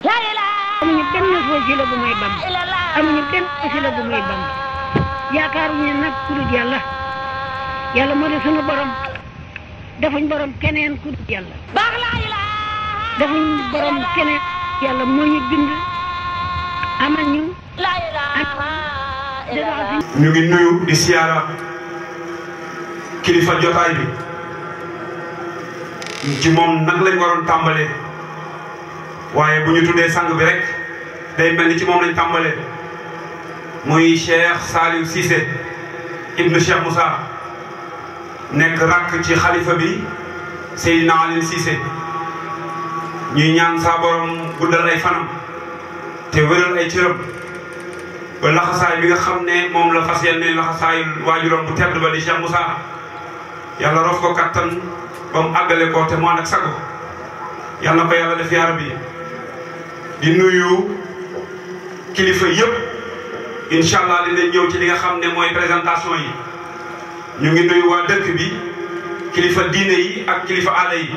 amuñu benn wasila bu may Bamba amuñu benn wasila bu may Bamba yaakaaruñu nag ku dul yàlla yàlla moo di sunu borom defuñ borom keneen ku dul yàlla defuñ borom keneen yàlla moo ñu bind amal ñu ñu ngi nuyu di siyaara kilifa jotaay bi ci moom nag lañ waroon tàmbalee waaye bu ñu tuddee sang bi rek day mel ni ci moom lañ tàmbalee muy Cheikh Saliou Cissé ibnu Cheikh Moussa nekk rakk ci xalifa bi Seydina Alioune Cissé ñuy ñaan saa borom guddal ay fanam te wéral ay cëram ba laxasaay bi nga xam ne moom la fas yéene laxasaayu waajuram bu tedd ba di Cheikh Moussa yàlla rof ko kattan ba mu àggale ko te mu ànd ak sago yàlla na ko yàlla def yaa rabbi di nuyu kilifa yëpp incha allah dinañ ñëw ci li nga xam ne mooy présentation yi ñu ngi nuyu waa dëkk bi kilifa diine yi ak kilifa aada yi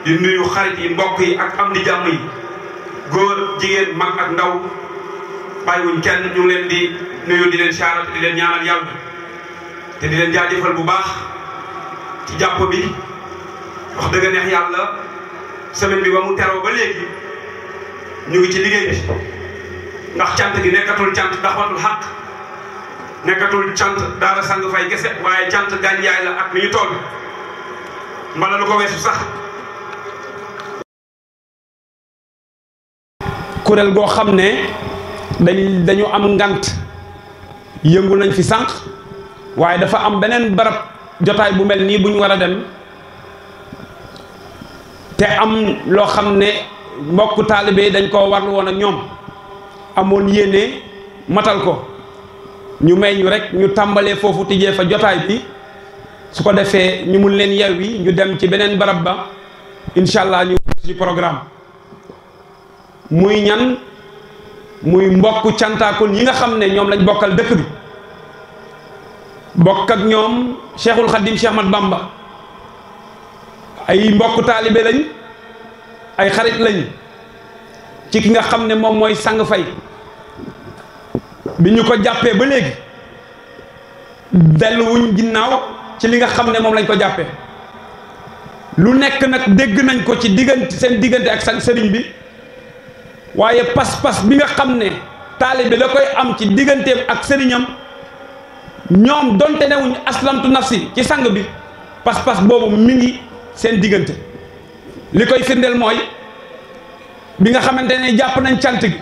di nuyu xarit yi mbokk yi ak am di jàmm yi góor jigéen mag ak ndaw bàyyiwuñ kenn ñu ngi leen di nuyu di leen siyaara di leen ñaanal yàlla te di leen jaajëfal bu baax ci jàpp bi wax dëgg neex yàlla semaine bi ba mu teroo ba léegi ñu ngi ci liggéey bi ndax cant gi nekkatul cant daxwatul xaq nekkatul cant daara sang fay gese waaye cant gànjaay la ak ni ñu toll mbala lu ko weesu sax kuréel goo xam ne dañu am ngant yëngu nañ fi sànq waaye dafa am beneen barab jotaay bu mel nii bu ñu war a dem te am loo xam ne mbokk taalibe dañ koo warlu woon ak ñoom amoon yéene matal ko ñu may ñu rek ñu tàmbalee foofu tijjee fa jotaay bi su ko defee ñu mun leen yewwi ñu dem ci beneen barab ba incha allah ñu ci programme muy ñan muy mbokk cantaakun yi nga xam ne ñoom lañ bokkal dëkk bi bokk ak ñoom Cheikhul Khadim Cheikh Mat Bamba ay mbokk taalibe lañ ay xarit lañ ci ki nga xam ne moom mooy sang fay bi ñu ko jàppee ba léegi delluwuñ ginnaaw ci li nga xam ne moom lañ ko jàppee lu nekk nag dégg nañ ko ci diggante seen diggante ak sëriñ bi waaye pas-pas bi nga xam ne taalibe da koy am ci digganteem ak sëriñam ñoom donte newuñ aslamtu nafsi ci sang bi pas-pas boobu mi ngi seen diggante li koy firndeel mooy bi nga xamante ne jàpp nañ cant gi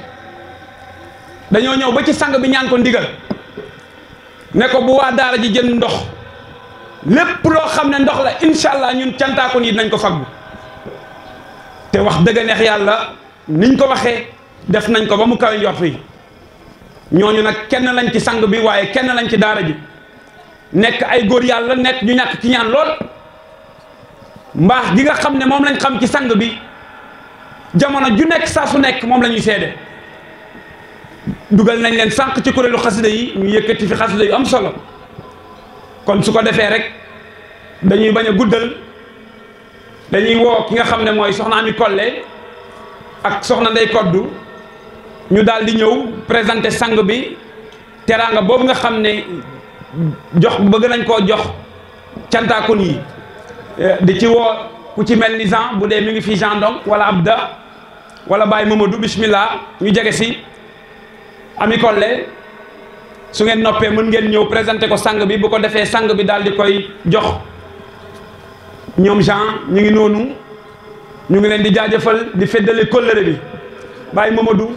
dañoo ñëw ba ci sang bi ñaan ko ndigal ne ko bu waa daara ji jënd ndox lépp loo xam ne ndox la incha allah ñun cantaakon yi dinañ ko faggu te wax dëgg neex yàlla niñ ko waxee def nañ ko ba mu kawe njort yi ñooñu nag kenn lañ ci sang bi waaye kenn lañ ci daara ji nekk ay góor yàlla nekk ñu ñàkk ci ñaan lool mbaax gi nga xam ne moom lañ xam ci sang bi jamono ju nekk saa su nekk moom la ñuy seede dugal nañ leen sànq ci kuréelu xasida yi ñu yëkkati fi xasida yu am solo kon su ko defee rek dañuy bañ a guddal dañuy woo ki nga xam ne mooy soxna Ami Kolle ak soxna Ndey Koddu ñu daal di ñëw présenter sang bi teraanga boobu nga xam ne jox bëgg nañ koo jox cantaakun yi di ci woo ku ci mel ni Jean bu dee mi ngi fi Jean donc wala Abda wala Baye Mamadou bismillah ñu jege si Ami Kolle su ngeen noppee mën ngeen ñëw présenter ko sang bi bu ko defee sang bi daal di koy jox ñoom Jean ñu ngi noonu ñu ngi leen di jaajëfal di feddali kóllëre bi Baye Mamadou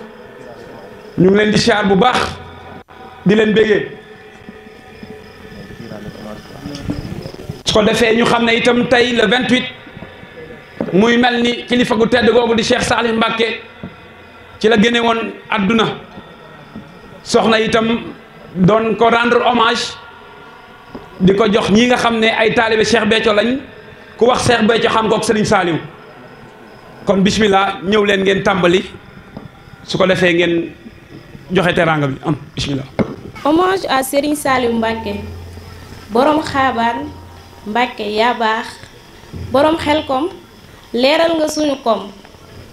ñu ngi leen di siyaar bu baax di leen bégee su ko defee ñu xam ne itam tey le 28 muy mel ni kilifa gu tedd googu di Cheikh Salih Mbacké ci la génne woon adduna soxna itam doon ko rendre hommage di ko jox ñi nga xam ne ay taalibe Cheikh Béthio lañ ku wax Cheikh Béthio xam ko ak Serigne Saliou kon bismillah ñëw leen ngeen tàmbali su ko defee ngeen joxe teraanga bi am bismillah. Hommage à Serigne Saliou Mbacké borom xaabaan Mbacké yaa baax borom xelkom leeral nga suñu kom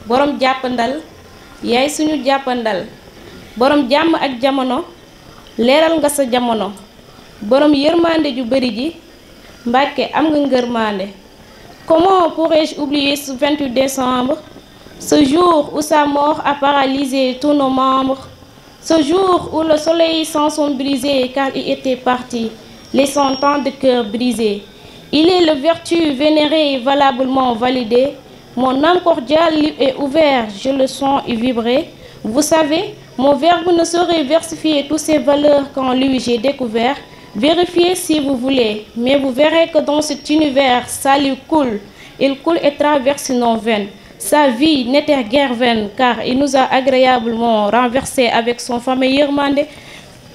borom jàppandal yaay suñu jàppandal borom jàmm ak jamono leeral nga sa jamono borom yërmande ju bari ji Mbàkke am nga ngërmande. Comment pourrais-je oublier ce 28 décembre, ce jour où sa mort a paralysé tous nos membres, ce jour où le soleil s'en sont brisés car il était parti, laissant tant de cœurs brisés. Il est le vertu vénéré et valablement validé. Mon âme cordiale est ouverte, je le sens y vibrer. Vous savez, mon verbe ne saurait versifier toutes ces valeurs qu'en lui j'ai découvert. Vérifiez si vous voulez, mais vous verrez que dans cet univers, salut coule. Il coule et traverse nos veines. Sa vie n'était guère vaine, car il nous a agréablement renversés avec son fameux yërmande,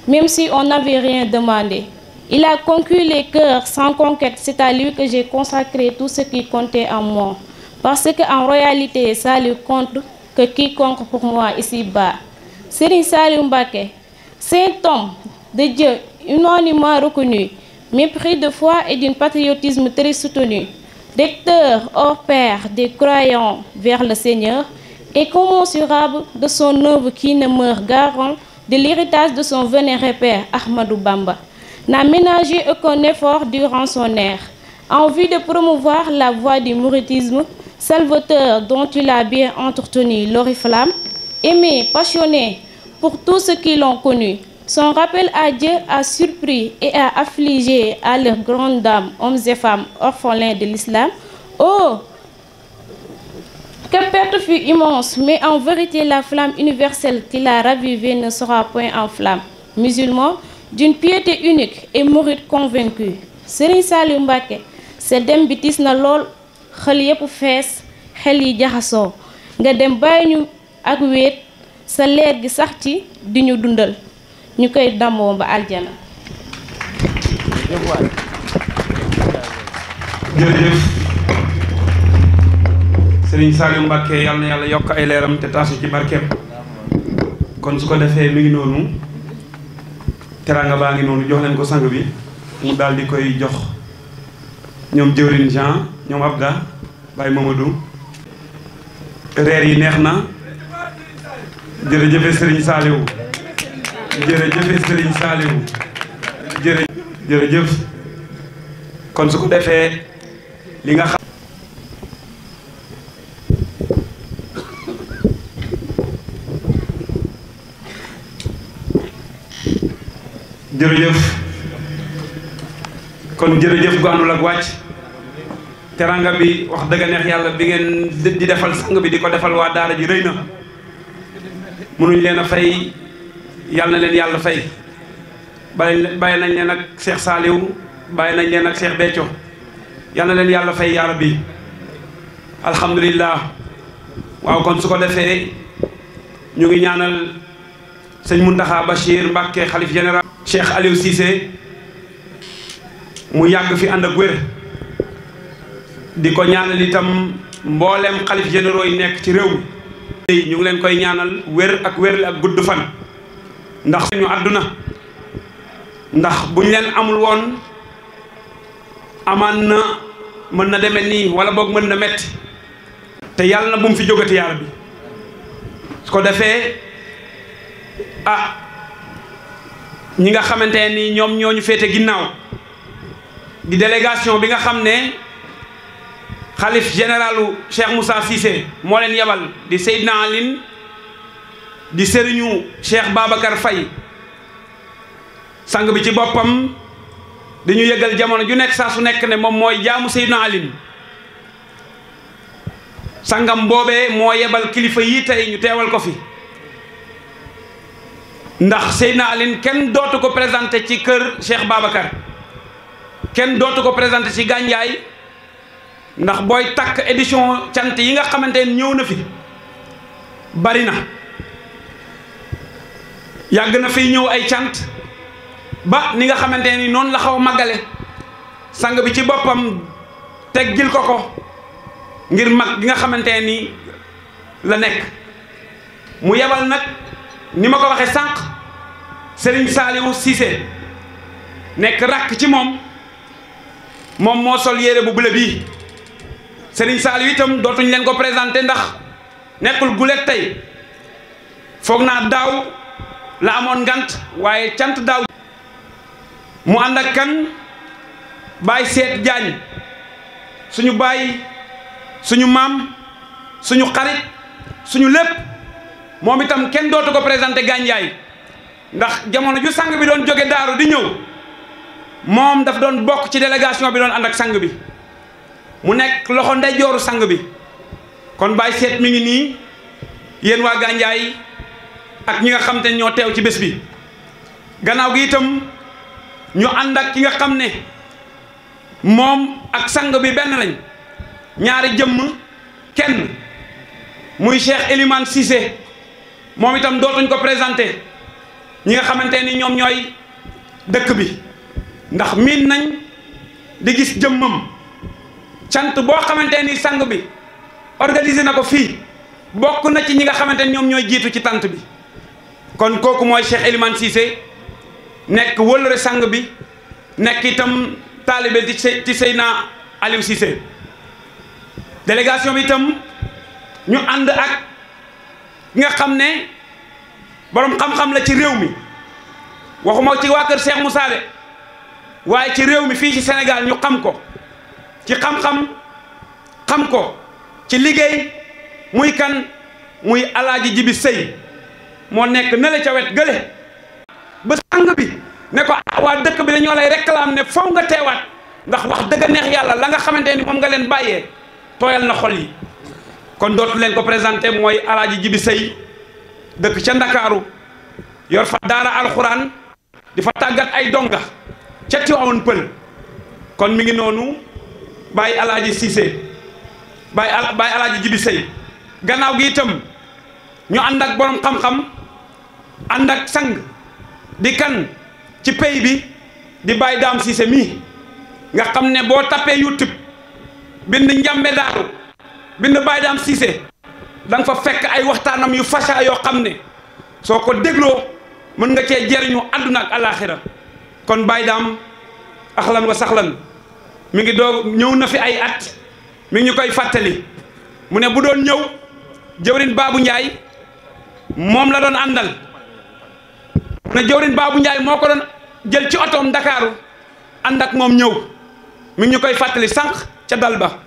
même si on n'avait rien demandé. Il a conquis les cœurs sans conquête, c'est à lui que j'ai consacré tout ce qui comptait en moi. Parce qu'en réalité, ça lui compte que quiconque pour moi ici-bas. Serigne Saliou Mbacké, saint homme de Dieu, unanimement reconnu, mépris de foi et d'un patriotisme très soutenu, recteur hors pair des croyants vers le Seigneur, et commensurable de son œuvre qui ne meurt, garant de l'héritage de son vénéré père Ahmadou Bamba, n'a ménagé aucun effort durant son ère, en vue de promouvoir la voie du mouridisme salvateur dont il a bien entretenu l'oriflamme, aimé, passionné pour tous ceux qui l'ont connu. Son rappel à Dieu a surpris et a affligé à leurs grandes dames, hommes et femmes orphelins de l'islam. Oh, que perte fut immense, mais en vérité la flamme universelle qu'il a ravivée ne sera point en flamme. Musulman, d'une piété unique et mouride convaincu. Serigne Saliou Mbacké, sa dem bi tiis na lool, xel yépp fees, xel yi jaxasoo. Nga dem bàyyi ñu ak wéet, sa leer gi sax ci di ñu dundal. ñu koy damoo ba aljana. jërëjëf Serigne Saliou Mbacké yal na yàlla yokk ay leeram te taasu ci barkeem. kon su ko defee mi ngi noonu teranga baa ngi noonu jox leen ko sang bi mu daal di koy jox ñoom jëwrin Jean ñoom Abda Baye Mamadou. reer yi neex na jërëjëfe Serigne Saliou. jërëjëf Serigne Saliou jërëjëf kon su ko defee li nga xam jërëjëf kon jërëjëf gu àndul ak wàcc teranga bi wax dëgg neex yàlla bi ngeen di defal sang bi di ko defal waa daara ji rëy na mënuñ leen a fay yàlla na leen yàlla fay bàyyi nañ leen ak Cheikh Saliou bàyyi nañ leen ak Cheikh Béthio yàlla na leen yàlla fay yaa rabbi alhamdulillah. waaw kon su ko defee ñu ngi ñaanal sëñ Mountakha Bachir Mbacké xalif général Cheikh Aliou Cissé mu yàgg fi ànd ak wér di ko ñaanal itam mboolem xalif généraux yi nekk ci réew mi ñu ngi leen koy ñaanal wér ak wérle ak gudd fan ndax ñu àdduna ndax buñ leen amul woon amaan na mën na deme nii wala boog mën na metti te yàlla na bu mu fi jógati yaara bi su ko defee ñi nga xamante ni ñoom ñoo ñu féete ginnaaw di délégation bi nga xam ne xalif généralu Cheikh Moussa Cissé moo leen yebal di Seydina Aline di sëriñu Cheikh Babacar Faye sang bi ci boppam dañu yëgal jamono ju nekk saa su nekk ne moom mooy jaamu Seydina Aline sangam boobee moo yebal kilifa yi tey ñu teewal ko fi ndax Seydina Aline kenn dootu ko présenté ci kër Cheikh Babacar kenn dootu ko présenté ci Gandiaye ndax booy takk édition cant yi nga xamante ne ñëw na fi bari na yàgg na fiy ñëw ay cant ba ni nga xamante ni noonu la xaw a màggale sang bi ci boppam teggil ko ngir mag gi nga xamante ni la nekk mu yebal nag ni ma ko waxee sànq Serigne Saliou Cissé nekk rakk ci moom moo sol yére bu bule bii Serigne Saliou itam dootuñ leen ko présenté ndax nekkul gulet tey foog naa daaw la amoon ngant waaye cant daaw mu ànd ak kan Baye Seet Jaañ suñu baay suñu maam suñu xarit suñu lépp moom itam kenn dootu ko présenté Gandiaye ndax jamono ju sang bi doon jóge daaru di ñëw moom daf doon bokk ci délégation bi doon ànd ak sang bi mu nekk loxo ndeyjooru sang bi kon Baye Seet mi ngi nii yéen waa Gandiaye ak ñi nga xam te ñoo teew ci bés bi gannaaw gi itam ñu ànd ak ki nga xam ne moom ak sang bi benn lañ ñaari jëmm kenn muy Cheikh Elimane Cissé moom itam dootuñ ko présenté ñi nga xamante ni ñoom ñooy dëkk bi ndax miin nañ di gis jëmmam cant boo xamante ni sang bi organisé na ko fii bokk na ci ñi nga xamante ni ñoom ñooy jiitu ci tant bi kon kooku mooy Cheikh Elimane Cissé nekk wëllëre sang bi nekk itam taalibe ci Seydina Aliou Cissé délégation bi itam ñu ànd ak nga xam ne borom xam-xam la ci réew mi waxuma ci waa kër Cheikh Moussa de waaye ci réew mi fii ci Sénégal ñu xam ko ci xam-xam xam ko ci liggéey muy kan muy Alaaji Jibi Sëy moo nekk nele ca wet gële ba sang bi ne ko waa dëkk bi dañoo lay réclame ne faw nga teewaat ndax wax dëgg neex yàlla la nga xamante ni moom nga leen bàyyee tooyal na xol yi kon dootu leen ko présenté mooy Alaaji Jibi Sëy dëkk ca Ndakaaru yor fa daara alxuraan di fa tàggat ay donga ca Tiwaawan Pël kon mi ngi noonu Baye Alaaji Cissé Baye Alaaji Jibi Sëy gannaaw gi itam ñu ànd ak borom xam-xam ànd ak sang di kan ci pays bi di Baye Dame Cissé mii nga xam ne boo tapee YouTube bind Njambe Daaru bind Baye Dame Cissé da nga fa fekk ay waxtaanam yu fasha yoo xam ne soo ko dégloo mën nga cee jeriñu àdduna ak alaaxira kon Baye Dame axlan wa saxlan mi ngi doog ñëw na fi ay at mi ngi ñu koy fàttali mu ne bu doon ñëw jëwrin Babou Ndiaye moom la doon àndal mu ne jëwrin Babou Ndiaye moo ko doon jël ci otoom Ndakaaru ànd ak moom ñëw mi ngi ñu koy fàttali sànq ca dal ba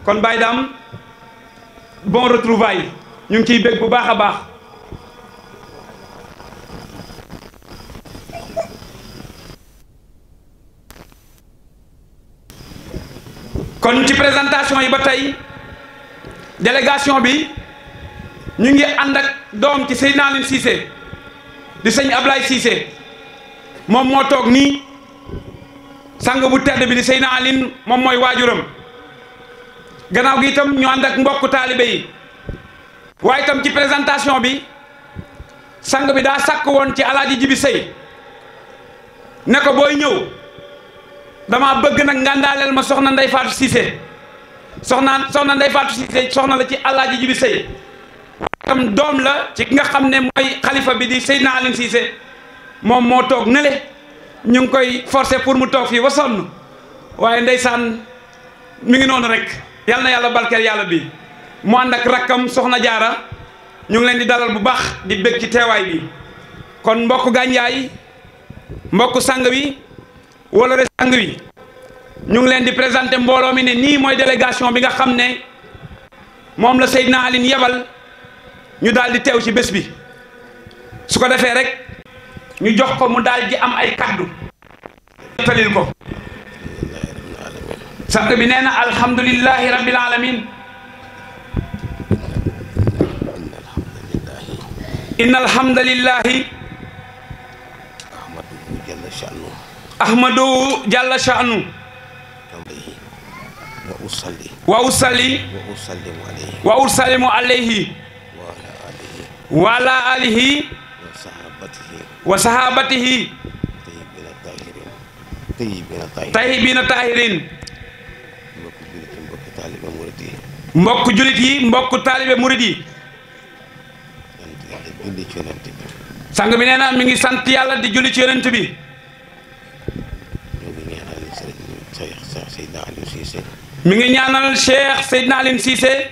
kon Baye Dame bon retrouvaille ñu ngi ciy bég bu baax a baax kon ci présentation yi ba tey délégation bi ñu ngi ànd ak doom ci Seydina Aliou Cissé di sëñ Ablaye Cissé moom moo toog nii sang bu tedd bi di Seydina Aliou moom mooy waajuram gannaaw gi itam ñu ànd ak mbokku taalibe yi waaye itam ci présentation bi sang bi daa sàkk woon ci Alaaji Jibi Sëy ne ko booy ñëw dama bëgg nag ngandaaleel ma soxna Ndey Faatu Cissé soxna Ndey Faatu Cissé soxna la ci Alaaji Jibi Sëy tam doom la ci ki nga xam ne mooy xalifa bi di Seydina Aliou Cissé moom moo toog nele ñu ngi koy forcer pour mu toog fii ba sonn waaye ndeysaan mi ngi noonu rek yal na yàlla barkeel yàlla bi mu ànd ak rakkam soxna Jaara ñu ngi leen di dalal bu baax di bég ci teewaay bi kon mbokk Gandiaye mbokk sang wi wala re sang wi ñu ngi leen di présenté mbooloo mi ne nii mooy délégation bi nga xam ne moom la Seydina Aliou yebal ñu daal di teew ci bés bi su ko defee rek ñu jox ko mu daal di am ay kaddu talil ko sang bi nee na alhamdulillahi rabbil alamin inna alhamdulillahi ahmadu jalla sha'nu wa usalli wa usallimu alayhi wa ala alihi wa sahabatihi tayyibina tahirin mbokk julit yi mbokk taalibe murid yi sang bi nee na mi ngi sant yàlla di julli ci yonent bi mi ngi ñaanal Cheikh Seydina Aliou Cissé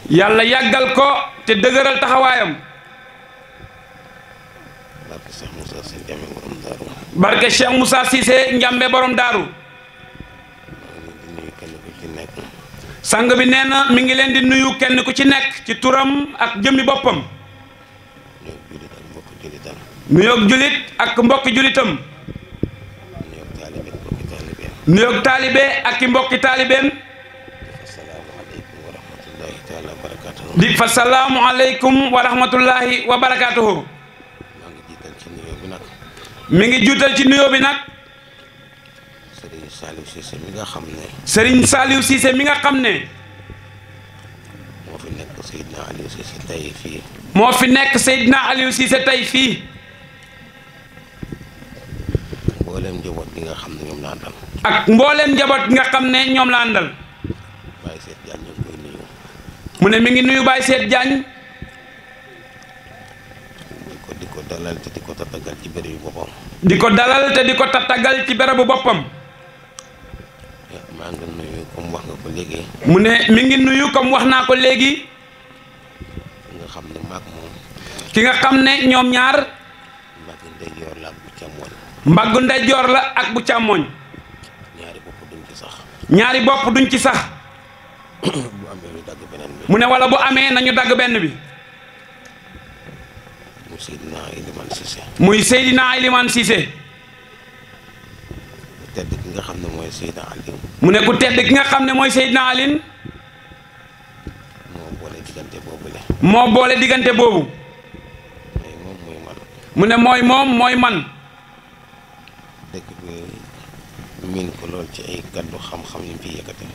yàlla yàggal ko te dëgëral taxawaayam. barke Cheikh Moussa Cissé Njambe borom daaru. sang bi nee na mi ngi leen di nuyu kenn ku ci nekk ci turam ak jëmmi boppam. nuyoog julit ak mbokki julitam. nuyoog taalibe ak i mbokki taalibeem. di fa salaamu aleykum wa rahmatullahi wa barakaatuhu. mi ngi juutal ci nuyoo bi nag. Serigne Saliou Cissé mi nga xam ne. Serigne Saliou Cissé mi nga xam ne. moo fi nekk Seydina Aliou Cissé tey fii. moo fi nekk Seydina Aliou Cissé tey fii. mbooleem njaboot gi nga xam ne ñoom la àndal. ak mbooleem njaboot gi nga xam ne ñoom la àndal. Baye Seet Diagne ñu ngi koy nuyu. mu ne mi ngi nuyu Baye Seet Diagne. di ko dalal te di ko tatagal ci béréb yu boppam. di ko dalal te di ko tatagal ci bérébu boppam. maa ngi nuyu comme wax nga ko léegi. mu ne mi ngi nuyu comme wax naa ko léegi. nga xam ne maag moom. ki nga xam ne ñoom ñaar. mbaggu ndeyjoor la ak bu càmmoñ. mbaggu ndeyjoor la ak bu càmmoñ. ñaari bopp duñ ci sax. ñaari bopp duñ ci sax. bu amee ñu dagg beneen bi. mu ne wala bu amee nañu dagg benn bi. muy Seydina Elimane Cissé. muy Seydina Elimane Cissé. ku tedd ki nga xam ne mooy Seydina Aliou. mu ne ku tedd ki nga xam ne mooy Seydina Aliou. moo boole diggante boobule. moo boole diggante boobu. mais moom mooy man. mu ne mooy moom mooy man. dëkk bi miin ko lool ci ay kaddu xam-xam yu mu fi yëkkati.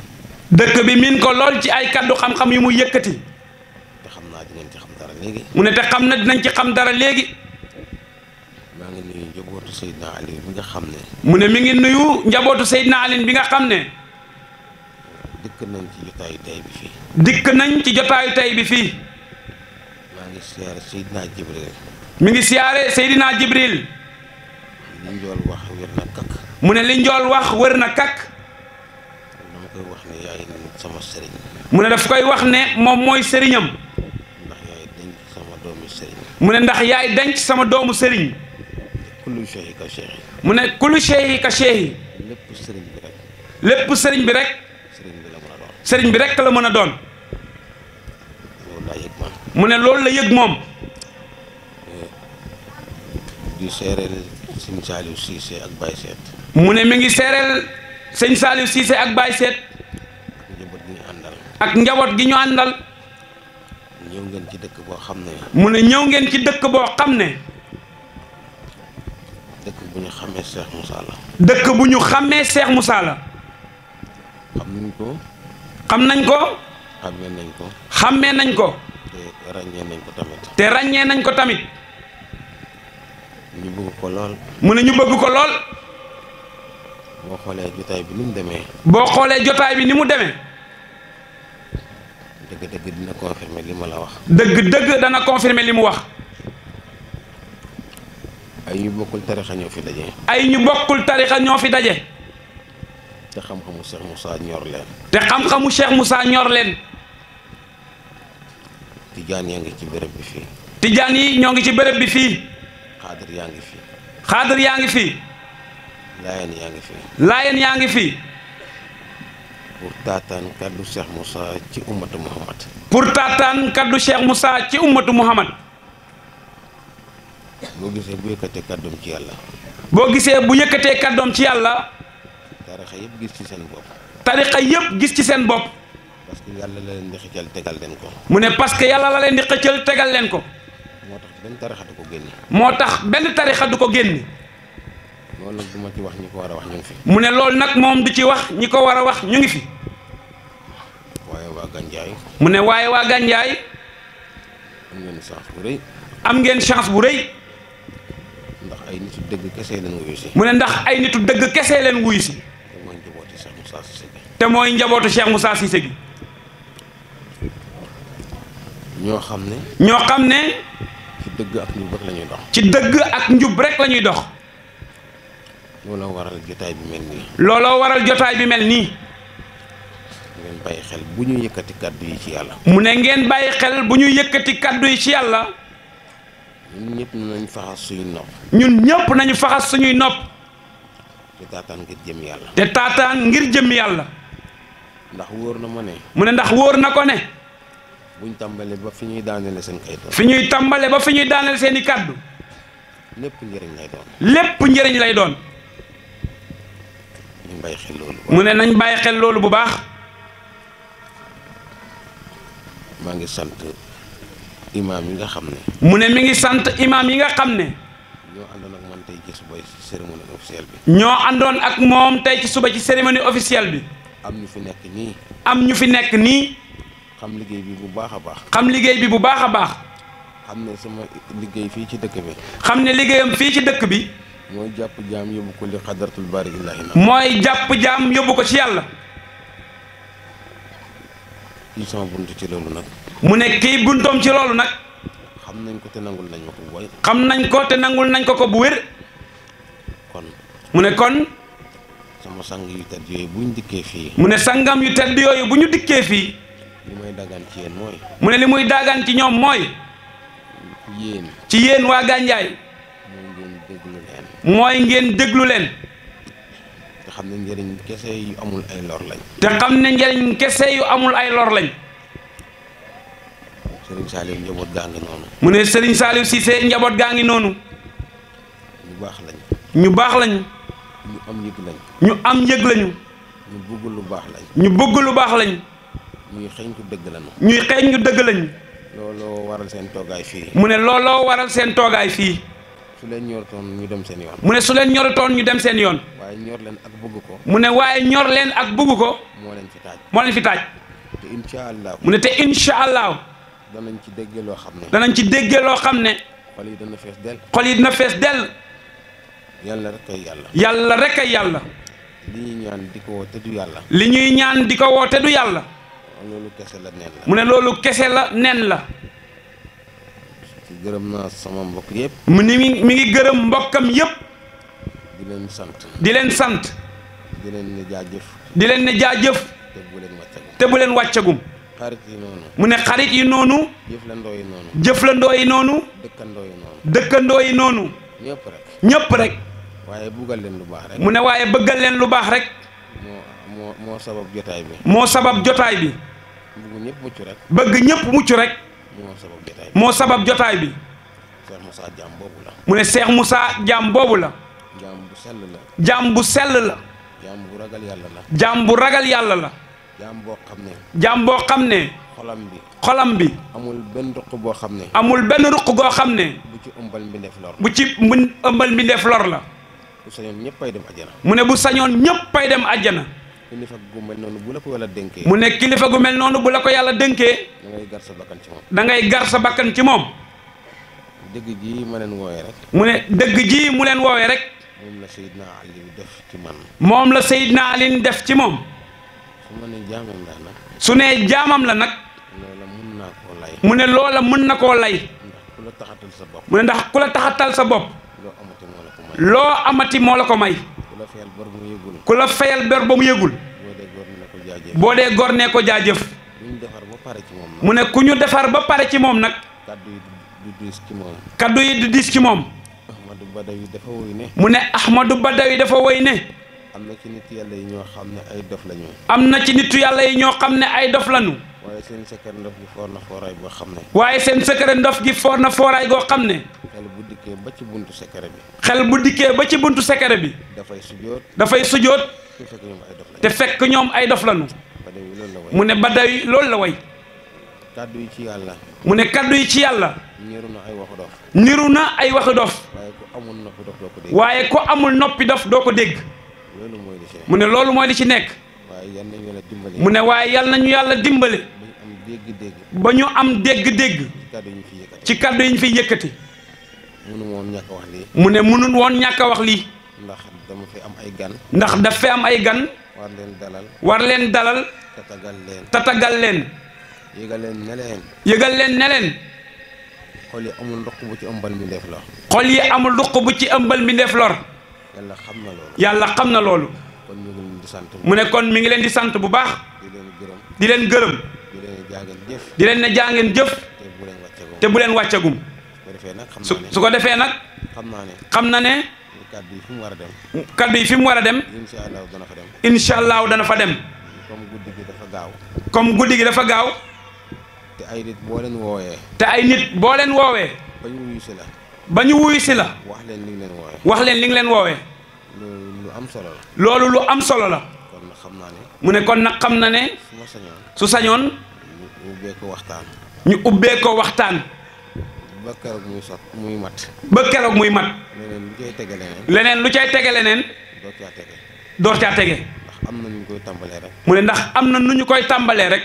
dëkk bi miin ko lool ci ay kaddu xam-xam yu muy yëkkati. te xam naa dinañ ci xam dara léegi. mu ne te xam na dinañ ci xam dara léegi. maa ngi nuyu njabootu Seydina Aliou bi nga xam ne. mu ne mi ngi nuyu njabootu Seydina Aliou bi nga xam ne. dikk nañ ci jotaayu tey bi fii. dikk nañ ci jotaayu tey bi fii. maa ngi siyaare Seydina Jibril. mi ngi siyaare Seydina Jibril. li njool wax wér na kakk. mu ne li njool wax wër na kakk. dama koy wax ne yaay sama sëriñ. mu ne daf koy wax ne moom mooy sëriñam. ndax yaay denc sama doomi sëriñ. mu ne ndax yaay denc sama doomu sëriñ. kullu cheikhi ka cheikhi. mu ne kullu cheikhi ka cheikhi. lépp sëriñ bi rek. lépp sëriñ bi rek. sëriñ bi la mën a doon. sëriñ bi rek la mën a doon. loolu laa yëg man. mu ne loolu la yëg moom. di seereel sëñ Saliou Cissé ak Baye Seet. mu ne mi ngi seereel sëñ Saliou Cissé ak Baye Seet. njaboot gi ñu àndal. ak njaboot gi ñu àndal. ñëw ngeen ci dëkk boo xam ne. mu ne ñëw ngeen ci dëkk boo xam ne. dëkk bu ñu xamee Cheikh Moussa la. dëkk bu ñu xamee Cheikh Moussa la. xam nañ ko. xam nañ ko. xamee nañ ko. xàmmee nañ ko. te ràññee nañ ko tamit. te ràññee nañ ko tamit. ñu bëgg ko lool. mu ne ñu bëgg ko lool. boo xoolee jotaay bi ni mu demee. boo xoolee jotaay bi ni mu demee. dëgg-dëgg dina confirmer li ma la wax. dëgg-dëgg dana confirmer li mu wax. ay ñu bokkul tarixa ñoo fi daje. ay ñu bokkul tarixa ñoo fi daje. te xam-xamu Cheikh Moussa ñor leen. te xam-xamu Cheikh Moussa ñor leen. tijaan yaa ngi ci béréb bi fii. tijaan yi ñoo ngi ci béréb bi fii. xaadir yaa ngi fii. xaadir yaa ngi fii. laayeen yaa ngi fii. laayeen yaa ngi fii. pour taataan kaddu Cheikh Moussa ci ummatu Muhammad. pour taataan kaddu Cheikh Moussa ci ummatu Muhammad. boo gisee bu yëkkatee kaddoom ci yàlla. boo gisee bu yëkkatee kaddoom ci yàlla. tarixa yëpp gis ci seen bopp. tarixa yëpp gis ci seen bopp. parce que yàlla la leen di xëccal tegal leen ko. mu ne parce que yàlla la leen di xëccal tegal leen ko. moo tax benn tarixa du ko génne. moo tax benn tarixa du ko génne. loolu nag du ma ci wax ñi ko war a wax ñu ngi fi. mu ne loolu nag moom du ci wax ñi ko war a wax ñu ngi fi. waaye waa Gandiaye. mu ne waaye waa Gandiaye. am ngeen chance bu rëy. am ngeen chance bu rëy. ndax ay nitu dëgg kese leen wuyu si. mu ne ndax ay nitu dëgg kese leen wuyu si. te mooy njabootu Cheikh Moussa Cissé gi. te mooy njabootu Cheikh Moussa Cissé gi. ñoo xam ne. ñoo xam ne. ci dëgg ak njub rek la ñuy dox. ci dëgg ak njub rek la ñuy dox. looloo waral jotaay bi mel nii. looloo waral jotaay bi mel nii. ngeen bàyyi xel bu ñu yëkkati kàddu yi ci yàlla. mu ne ngeen bàyyi xel bu ñu yëkkati kàddu yi ci yàlla. ñun ñëpp nañ faxas suñuy nopp. ñun ñëpp nañu faxas suñuy nopp. te taataan ngir jëm yàlla. te taataan ngir jëm yàlla. ndax wóor na ma ne. mu ne ndax wóor na ko ne. buñ tàmbalee ba fi ñuy daanele seen kayit. fi ñuy tàmbale ba fi ñuy daaneel seeni kàddu. lépp njëriñ lay doon. lépp njëriñ lay doon. ñu bàyyi xel loolu. mu ne nañ bàyyi xel loolu bu baax. maa ngi sant imaam yi nga xam ne. mu ne mi ngi sant imaam yi nga xam ne. ñoo àndoon ak man tey ci suba ci cérémonie officielle bi. ñoo àndoon ak moom tey ci suba ci cérémonie officielle bi. am ñu fi nekk nii. am ñu fi nekk nii. xam liggéey bi bu baax a baax. xam liggéey bi bu baax a baax. xam ne sama liggéey fii ci dëkk bi. xam ne liggéeyam fii ci dëkk bi. mooy jàpp jaam yóbbu ko li xadaratul baari illaahi na. mooy jàpp jaam yóbbu ko ci yàlla. kii sama buntu ci loolu nag. mu ne kii buntoom ci loolu nag. xam nañ ko te nangul nañ ma ko bu wér. xam nañ ko te nangul nañ ko bu wér. kon. mu ne kon. sama sang yu tedd yooyu bu ñu dikkee fii. mu ne sangam yu tedd yooyu bu ñu dikkee fii. li may dagaan ci yéen mooy. mu ne li muy daagaan ci ñoom mooy. yéen. ci yéen waa Gandiaye. mooy ngeen déglu leen. te xam ne njëriñ kese yu amul ay lor lañ. te xam ne njëriñ kese yu amul ay lor lañ. Serigne Saliou njaboot gaa ngi noonu. mu ne Serigne Saliou Cissé njaboot gaa ngi noonu. ñu baax lañ. ñu baax lañ. ñu am yëg lañ. ñu am yëg lañu. ñu bëgg lu baax lañ. ñu bëgg lu baax lañ. ñuy xeeñtu dëgg lañu. ñuy xeeñtu dëgg lañu. looloo waral seen toogaay fii. mu ne looloo waral seen toogaay fii. su leen ñortoon ñu dem seen yoon. mu ne su leen ñoratoon ñu dem seen yoon. waaye ñor leen ak bëgg ko. mu ne waaye ñor leen ak bëgg ko. moo leen fi taaj. moo leen fi taaj. te incha allah. mu ne te incha allah. danañ ci déggee loo xam ne. danañ ci déggee loo xam ne. xol yi dana fees del. xol yi dina fees dell. yàlla rek ay yàlla. yàlla rek ay yàlla. li ñuy ñaan di ko woo te du yàlla. li ñuy ñaan di ko woo te du yàlla. loolu kese la nen la. mu ne loolu kese la nen la. gërëm naa sama mbokk yëpp. mu ni mi ngi gërëm mbokkam yëpp. di leen sant. di leen sant. di leen ne jaajëf. di leen ne jaajëf. te bu leen wàccagum. te bu leen wàccagum. xarit yi noonu. mu ne xarit yi noonu. jëflandoo yi noonu. jëflandoo yi noonu. dëkkandoo yi noonu. dëkkandoo yi noonu. ñëpp rek. ñëpp rek. waaye buggal leen lu baax rek. mu ne waaye bëggal leen lu baax rek. moo sabab jotaay bi. moo sabab jotaay bi. bëgg ñëpp mucc rek. bëgg ñëpp mucc rek. moo sabab jotaay bi. moo sabab jotaay bi. Cheikh Moussa jaam boobu la. mu ne Cheikh Moussa jaam boobu la. jaam bu sell la. jaam bu sell la. jaam bu ragal yàlla la. jaam bu ragal yàlla la. jaam boo xam ne. jaam boo xam ne. xolam bi. amul benn ruq boo xam ne. amul benn ruq goo xam ne. bu ci ëmbal mbindeef lor. bu ci ëmbal mbindeef lor la. bu sañoon ñëppay dem àjjana. mu ne bu sañoon ñëppay dem àjjana. kilifa gu mel noonu bu la ko yàlla dénkee. mu ne kilifa gu mel noonu bu la ko yàlla dénkee. da ngay gar sa bakkan ci moom. da ngay gar sa bakkan ci moom. dëgg ji ma leen woowee rek. mu ne dëgg ji mu leen woowee rek. moom la Seydina Ali def ci man. moom la Seydina Ali def ci moom. su ma nee jaamam la nag. su nee jaamam la nag. loola mun naa koo lay. mu ne loola mën na koo lay. ndax ku la taxatal sa bopp. mu ne ndax ku la taxatal sa bopp. loo amati moo la ko may. loo amati moo la ko may. ku la fayal bor bu mu yëgul. ku la fayal bor ba mu yëgul. boo dee gor ne ko jaajëf. ku ñu defar ba pare ci moom nag. mu ne ku ñu defar ba pare ci moom nag. kaddu yi du diis ci moom. kaddu yi du diis ci moom. Ahmadou Badawi dafa woy ne. mu ne Ahmadou Badawi dafa woy ne. am na ci nit yàlla yi ñoo xam ne ay dof lañu. am na ci nitu yàlla yi ñoo xam ne ay dof lañu. waaye seen secret ndof gi foor na fooraay boo xam ne. waaye seen secret ndof gi foor na fooraay goo xam ne. xel bu dikkee ba ci buntu secret bi. xel bu dikkee ba ci buntu secret bi. dafay sujoot. dafay sujoot. te fekk ñoom ay dof lañu. te fekk ñoom ay dof lañu. mu ne Badawi loolu la way. kaddu yi ci yàlla. mu ne kaddu yi ci yàlla. niru na ay waxu dof. niru na ay waxu dof. waaye ku amul noppi dof doo ko dégg. waaye ku amul noppi dof doo ko dégg. loolu mooy li ci nekk. mu ne loolu mooy li ci nekk. waaye yal nañu yàlla dimbali. mu ne waaye yal nañu yàlla dimbali. ba ñu am dégg-dégg. ci kaddu yi ñu fiy yëkkati. mënu woon ñàkk a wax lii. mu ne mënul woon ñàkk a wax lii. ndax dama fi am ay gan. ndax daf fi am ay gan. war leen dalal. war leen dalal. tatagal leen. tatagal leen. yëgal leen ne leen. yëgal leen ne leen. xol yi amul ndox bu ci ëmbal mi def lor. xol yi amul ndox bu ci ëmbal mi def lor. yàlla xam na loolu. yàlla xam na loolu. kon ñu ngi leen di sant. mu ne kon mi ngi leen di sant bu baax. di leen gërëm. di leen gërëm. di leen jàngeen jëf. di leen ne jaa ngeen jëf. te bu leen wàccagum. su ko defee nag. xam na ne. kaddu yi fi mu war a dem. kaddu yi fi mu war a dem. incha allah dana fa dem. incha allah dana fa dem. comme guddi gi dafa gaaw. comme guddi gi dafa gaaw. te ay nit boo leen woowee. te ay nit boo leen woowee. ba ñu wuyu si la. ba ñu wuyu si la. wax leen li nga leen woowee. wax leen li nga leen woowee. loolu lu am solo la. loolu lu am solo la. kon nag xam naa ne. mu ne kon nag xam na ne. su ma sañoon. su sañoon. ñu ubbee ko waxtaan. ñu ubbee ko waxtaan. ba keroog muy mat. ba keroog muy mat. leneen lu cay tege leneen. leneen lu cay tege leneen. door caa tege. door caa tege. ndax am na nu ñu koy tàmbalee rek. mu ne ndax am na nu ñu koy tàmbalee rek.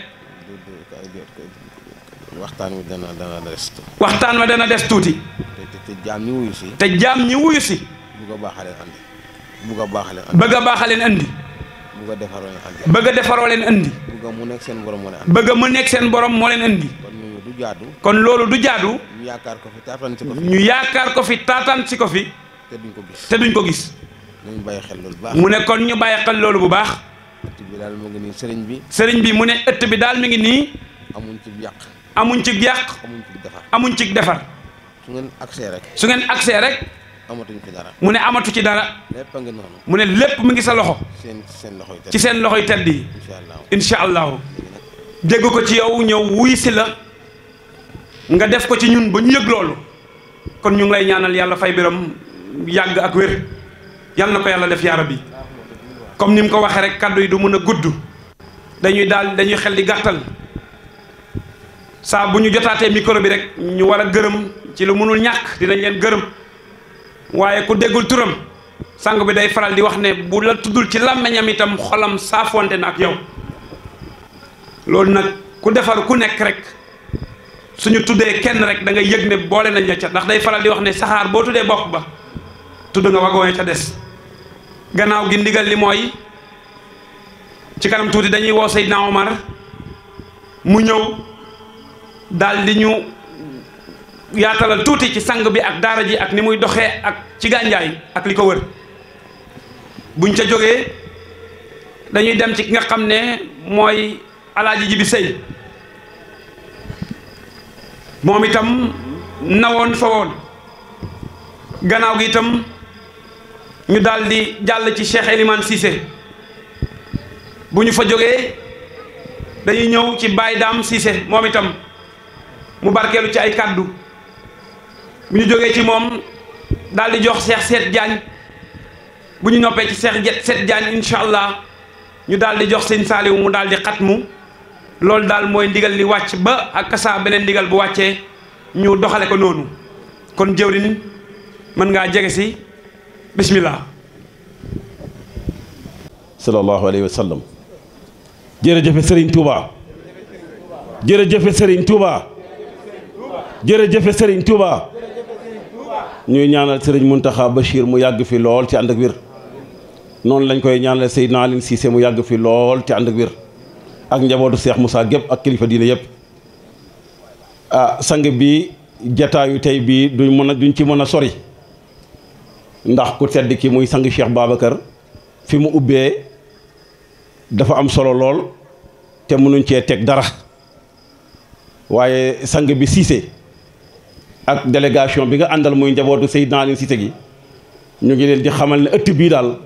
waxtaan wi dana des. waxtaan wa dana des tuuti. te jaam ñi wuyu si. te jaam ñi wuyu si. bugg a baaxaleen andi. bugg a baaxaleen andi. bëgg a baaxaleen andi. bugg a defaroo leen andi. bëgg a defaroo leen andi. bugg a mu nekk seen borom moo leen andi. bëgg a mu nekk seen borom moo leen andi. kon loolu du jaadu. kon loolu du jaadu. ñu yaakaar ko fi taataan si ko fi. ñu yaakaar ko fi taataan si ko fi. te duñ ko gis. te duñ ko gis. nañ bàyyi xel loolu bu baax. mu ne kon ñu bàyyi xel loolu bu baax. ëtt bi daal mu ngi nii sëriñ bi. sëriñ bi mu ne ëtt bi daal mi ngi nii. amuñ ci yàq. amuñ ci yàq. amuñ ci defar. amuñ ci defar. su ngeen accès rek. su ngeen accès rek. amatuñ ci dara. mu ne amatu ci dara. lépp a ngi noonu. mu ne lépp mu ngi sa loxo. seen loxo yi tedd. ci seen loxo yi tedd yi. incha allah. incha allahu. dégg ko ci yow ñëw wuy si la. nga def ko ci ñun ba ñu yëg loolu. kon ñu ngi lay ñaanal yàlla fay biram yàgg ak wér. yàlla na ko yàlla def yaa rabbi. comme ni mu ko waxee rek kaddu yi du mën a gudd. dañuy xel di gàttal. saa bu ñu jotaatee micro bi rek ñu war a gërëm ci lu mënul ñàkk dinañ leen gërëm. waaye ku déggul turam sang bi day faral di wax ne bu la tuddul ci làmmeñam itam xolam saafonte na ak yow. loolu nag ku defar ku nekk rek suñu tuddee kenn rek da ngay yëg ne boole nañ la ca ndax day faral di wax ne saxaar boo tuddee bopp ba tudd nga wagoon ca des. gannaaw gi ndigal li mooy ci kanam tuuti dañuy woo Seydina Omar mu ñëw daal di ñu yaatalal tuuti ci sang bi ak daara ji ak ni muy doxee ak ci gànjaay ak li ko wër. buñ ca jógee dañuy dem ci ki nga xam ne mooy alaaji Jibi Sëy moom itam nawoon fa woon. gannaaw gi itam ñu daal di jàll ci Cheikh Elimane Cissé bu ñu fa jógee dañuy ñëw ci Baye Dame Cissé moom itam mu barkeelu ci ay kàddu. bu ñu jógee ci moom daal di jox Cheikh Seet Diagne bu ñu noppee ci Cheikh Seet Diagne incha allah ñu daal di jox sëñ Saaliw mu daal di xatmu. loolu daal mooy ndigal li wàcc ba ak kasa beneen ndigal bu wàccee ñu doxale ko noonu kon jëwriñ mën ngaa jege si bismillah. sallallahu alayhi wa sallam. jërëjëfe Serigne Touba. jërëjëfe Serigne Touba. jërëjëfe Serigne Touba. ñuy ñaanal Serigne Mountakha Bachir mu yàgg fi lool ci ànd ak wér. noonu lañ koy ñaanal Seydina Aline Cissé mu yàgg fi lool ci ànd ak wér. ak njabootu Cheikh Moussa gépp ak kilifa diine yëpp. sang bi jataayu tey bii duñ ci mën a sori. ndax ku tedd ki muy sang Cheikh Babacar fi mu ubbee dafa am solo lool te mënuñ cee teg dara waaye sang bi Cissé ak délégation bi nga àndal muy njabootu Seydina Aline Cissé gi ñu ngi leen di xamal ne ëtt bii daal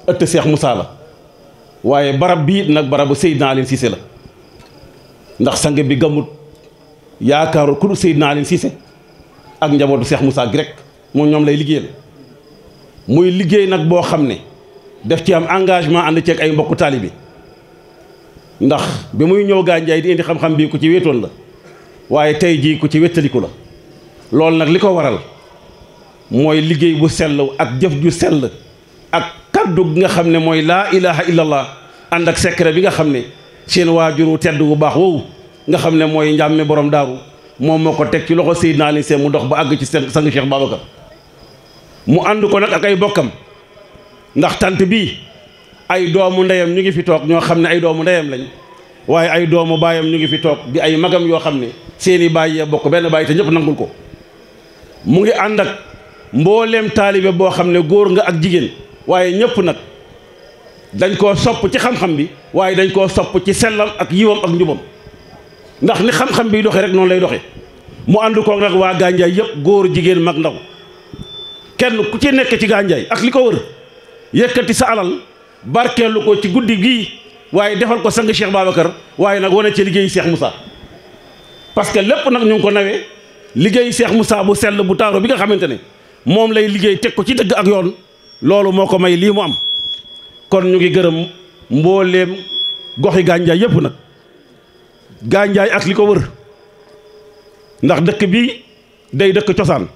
ëtt Cheikh Moussa la waaye barab bii nag barabu Seydina Aline Cissé la ndax sang bi gamut yaakaaru ku dul Seydina Aline Cissé ak njabootu Cheikh Moussa gi rek moom ñoom lay liggéeyal. muy liggéey nag boo xam ne def ci am engagement ànd ceeg ay mbokku taalibi ndax bi muy ñëw Gandiaye di indi xam-xam bii ku ci wéetoon la waaye tey jii ku ci wéttaliku la. loolu nag li ko waral mooy liggéey bu sell ak jëf ju sell ak kaddu gi nga xam ne mooy laa ilaha illallah ànd ak secret bi nga xam ne seen waajuru tedd bu baax woowu nga xam ne mooy njàmme borom daaru moom moo ko teg ci loxo Seydina Aline Cissé mu dox ba àgg ci sang Cheikh Babacar. mu ànd ko nag ak ay bokkam ndax tant bii ay doomu ndeyam ñu ngi fi toog ñoo xam ne ay doomu ndeyam lañ waaye ay doomu baayam ñu ngi fi toog di ay magam yoo xam ne seeni baay yee bokk benn baay te ñëpp nangul ko. mu ngi ànd ak mbooleem taalibe boo xam ne góor nga ak jigéen waaye ñëpp nag dañ koo sopp ci xam-xam bi waaye dañ koo sopp ci sellam ak yiwam ak njubam ndax ni xam-xam bi doxee rek noonu lay doxee mu ànd koog nag waa Gandiaye yëpp góor jigéen mag ndaw kenn ku ci nekk ci Gandiaye ak li ko wër yëkkati sa alal barkeelu ko ci guddi gii waaye defal ko sang Cheikh Babacar waaye nag wane ci liggéeyu Cheikh Moussa parce que lépp nag ñu ngi ko nawee liggéeyu Cheikh Moussa bu sell bu taaro bi nga xamante ne moom lay liggéey teg ko ci dëgg ak yoon loolu moo ko may lii mu am kon ñu ngi gërëm mbooleem goxi Gandiaye yëpp nag Gandiaye ak li ko wër ndax dëkk bi day dëkk cosaan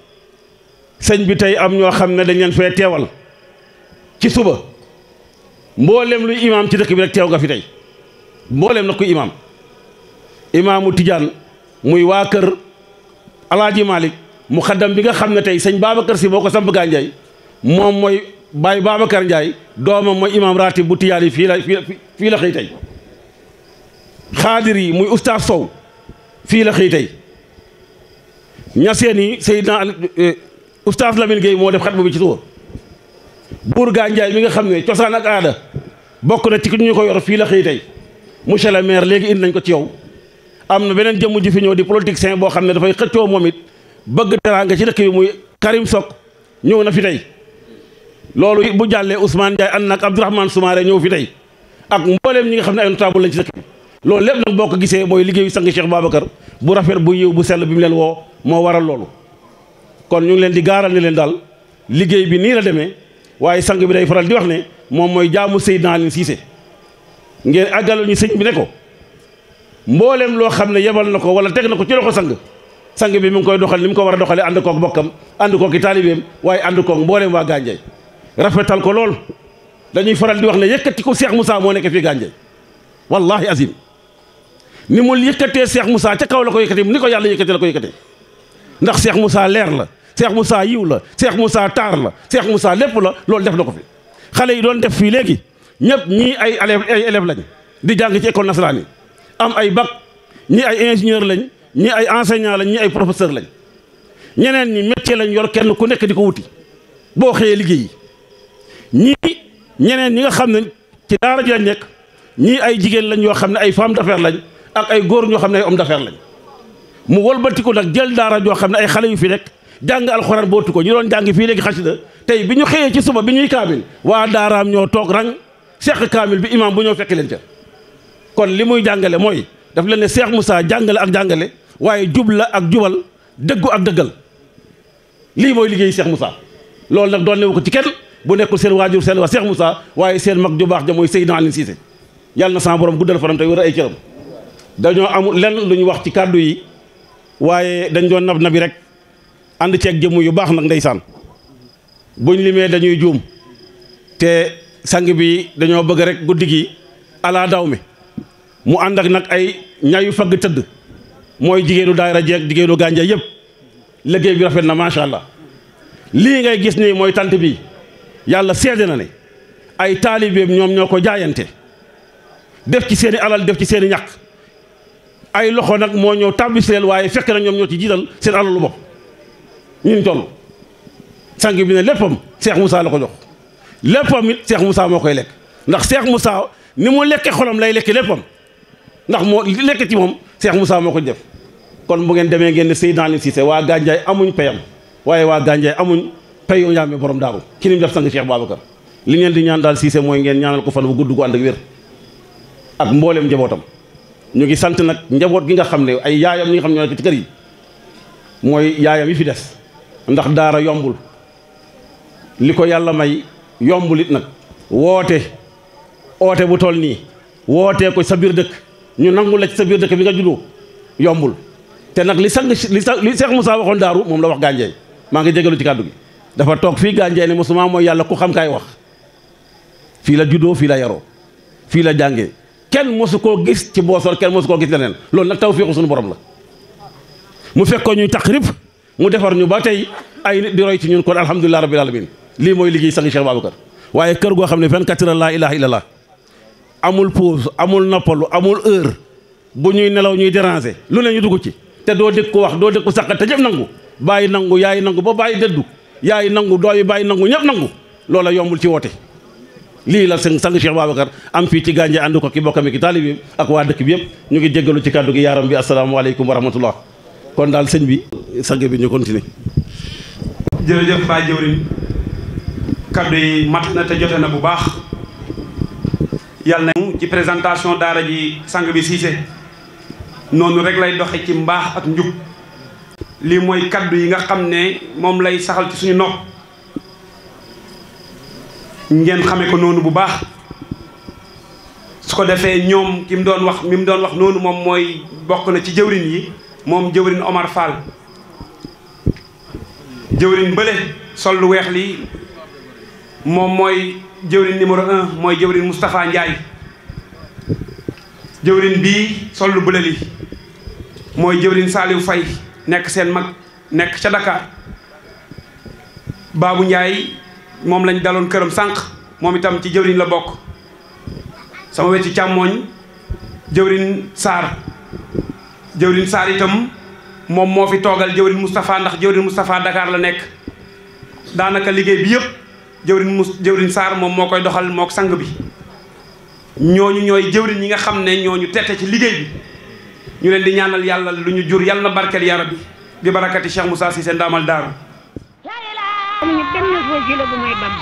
sëñ bi tey am ñoo xam ne dañ leen fee teewal ci suba mboolem luy imaam ci dëkk bi rek teew nga fi tey mboolem nag kuy imaamu Tijaan muy waa kër Alaaji Malick mu xaddam bi nga xam ne tey sëñ Babacar Si moo ko samp Gandiaye moom mooy Baye Babacar Ndiaye doomam mooy imaam ratib bu Tijaan yi fii la xëy tey xaadir yi muy oustaz Sow fii la xëy tey ñaseen yi Seydina oustaz Lamine Gueye moo def xatmu bi ci suba buur Gandiaye mi nga xam ne cosaan ak aada bokk na ci ki ñu ko yor fii la xëy tey monsieur le maire léegi indi nañ ko ci yow am na beneen jëmm ji fi ñëw di politicien boo xam ne dafay xëccoo moom it bëgg teraanga ci dëkk bi muy Karim Sok ñëw na fi tey loolu bu jàllee Ousmane Ndiaye ànd nag Abdourahmane Soumaré ñëw fi tey ak mbooleem ñi nga xam ne ay notable lañ ci dëkk bi loolu lépp nag boo ko gisee mooy liggéeyu sang Cheikh Babacar bu rafet bu yiw bu sell bi mu leen woo moo waral loolu kon ñu ngi leen di gaaral ni leen daal liggéey bi nii la demee waaye sang bi day faral di wax ne moom mooy jaamu Seydina Alioune Cissé ngeen àggaloo ñu sëñ bi ne ko mbooleem loo xam ne yebal na ko wala teg na ko ci loxo sang bi mi ngi koy doxal ni mu ko war a doxalee ànd koog bokkam ànd koog i taalibeem waaye ànd koog mbooleem waa Gandiaye rafetal ko lool dañuy faral di wax ne yëkkati ko Cheikh Moussa moo nekk fii Gandiaye wallahi azim ni mu yëkkatee Cheikh Moussa ca kaw la ko yëkkatee ni ko yàlla yëkkatee la ko yëkkatee ndax Cheikh Moussa leer la Cheikh Moussa yiw la Cheikh Moussa taar la Cheikh Moussa lépp la loolu def na ko fi xale yi doon def fii léegi ñëpp ñii ay élèves lañ di jàng ci école nasaraan yi am ay bac ñii ay ingénieur lañ ñii ay enseignant lañ ñii ay professeur lañ ñeneen ñi métier lañ yor kenn ku nekk di ko wuti boo xëyee liggéey ñii ñeneen ñi nga xam ne ci daara ji lañ nekk ñii ay jigéen lañ yoo xam ne ay femme d'affaires lañ ak ay góor ñoo xam ne ay homme d'affaires lañ mu wëlbatiku nag jël daara joo xam ne ay xale yu fi nekk jàng alxuraan bootu ko ñu doon jàng fii léegi xasida tey bi ñu xëyee ci suba bi ñuy kaamil waa daaraam ñoo toog rang seq kaamil bi imam bu ñëw fekk leen ca kon li muy jàngale mooy daf leen ne Cheikh Moussa jàngale ak jàngale waaye jub la ak jubal dëggu ak dëggal lii mooy liggéey Cheikh Moussa loolu nag doon newu ko ci kenn bu nekkul seen waajur seen waa Cheikh Moussa waaye seen mag ju baax ja mooy Seydina Alioune Cissé yàlla na sama borom guddal fanam tey wër ay cëram dañoo amul lenn lu ñu wax ci kàddu yi waaye dañ doon nab nabi rek ànd ceeg jëmm yu baax nag ndeysaan buñ limee dañuy juum te sang bi dañoo bëgg rek guddi gi ala daw mi mu ànd ak nag ay ñayu fagg tëdd mooy jigéenu daayira jeeg jigéenu Gandiaye yëpp liggéey bi rafet na macha allah lii ngay gis nii mooy tant bi yàlla seede na ne ay taalibeem ñoom ñoo ko jaayante def ci seeni alal def ci seeni ñàkk ay loxo nag moo ñëw tàbbis leen waaye fekk na ñoom ñoo ci jiital seen alalu bopp ñun toll sang bi ne léppam Cheikh Moussa la ko jox léppam it Cheikh Moussa moo koy lekk ndax Cheikh Moussa ni mu lekke xolam lay lekk léppam ndax moo lekk ci moom Cheikh Moussa moo ko def kon bu ngeen demee ngeen ne Seydina Alioune Cissé waa Gandiaye amuñ payam waaye waa Gandiaye amuñ payu ñaame borom daaru ci ni mu def sang Cheikh Babacar li ngeen di ñaan daal Cissé mooy ngeen ñaanal ko fan bu gudd gu ànd ak wér ak mbooleem njabootam ñu ngi sant nag njaboot gi nga xam ne ay yaayam ñi nga xam ñoo nekk ci kër yi mooy yaayam yi fi des ndax daara yombul li ko yàlla may yombul it nag oote bu toll nii wootee ko sa biir dëkk ñu nangu la ci sa biir dëkk bi nga juddoo yombul te nag li Cheikh Moussa waxoon daaru moom la wax Gandiaye maa ngi jégalu ci kàddu gi dafa toog fii Gandiaye ne mosuma mooy yàlla ku xam kaay wax fii la juddoo fii la yaroo fii la jàngee kenn mosu koo gis ci Boosor kenn mosu koo gis leneen loolu nag tawfiixu suñu borom la mu fekk ko ñuy taqrib mu defar ñu ba tey ay nit di roy ci ñun kon alhamdulilah rabbil alamin lii mooy liggéey sangi Cheikh Babacar waaye kër goo xam ne 24 heures laa ilaha illallah amul pause amul noppalu amul heure bu ñuy nelaw ñuy déranger lu ne ñu dugg ci te doo dégg ko wax doo dégg ko sàqat te ñëpp nangu bàyyi nangu yaay nangu ba bàyyi dëddu yaay nangu dooyi bàyyi nangu ñëpp nangu loola yombul ci woote lii la sang Cheikh Babacar am fii ci Gandiaye ànd ko ki bokkam ki taalibe ak waa dëkk bi yëpp ñu ngi jéggalu ci kàddu gi yaaram bi asalaamaaleykum wa rahmatullah kon daal sëñ bi sang bi ñu continuer. jërëjëf Baye jëwriñ kaddu yi mat na te jote na bu baax yàlla na ci présentation daara ji sang bi Cissé noonu rek lay doxe ci mbaax ak njub lii mooy kaddu yi nga xam ne moom lay saxal ci suñu nopp ngeen xame ko noonu bu baax su ko defee ñoom mi mu doon wax noonu moom mooy bokk na ci jëwriñ yi moom jëwriñ Omar Fall jëwriñ bële sol lu weex li moom mooy jëwriñ numéro 1 mooy jëwriñ Moustapha Ndiaye jëwriñ bii sol lu bële li mooy jëwriñ Saliou Faye nekk seen mag nekk ca Dakar Babou Ndiaye moom lañ daloon këram sànq moom itam ci jëwriñ la bokk sama wet ci càmmooñ jëwriñ Sarr itam moom moo fi toogal jëwriñ Moustapha ndax jëwriñ Moustapha Dakar la nekk daanaka liggéey bi yëpp jëwriñ Sarr moom moo koy doxal mook sang bi ñooñu ñooy jëwriñ ñi nga xam ne ñooñu tette ci liggéey bi ñu leen di ñaanal yàlla lu ñu jur yàlla na barkeel ya rabbi bi barakati Cheikh Moussa Cissé ndaamal daaru amuñu benn wasila bu may bam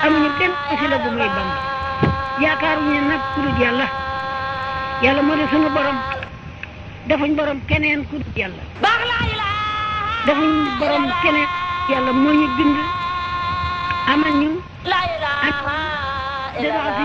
amuñu benn wasila bu may bam yaakaaruñu nag ku dul yàlla yàlla moo di sunu borom defuñ borom keneen ku dul yàlla defuñ borom keneen yàlla moo ñu bind amal ñu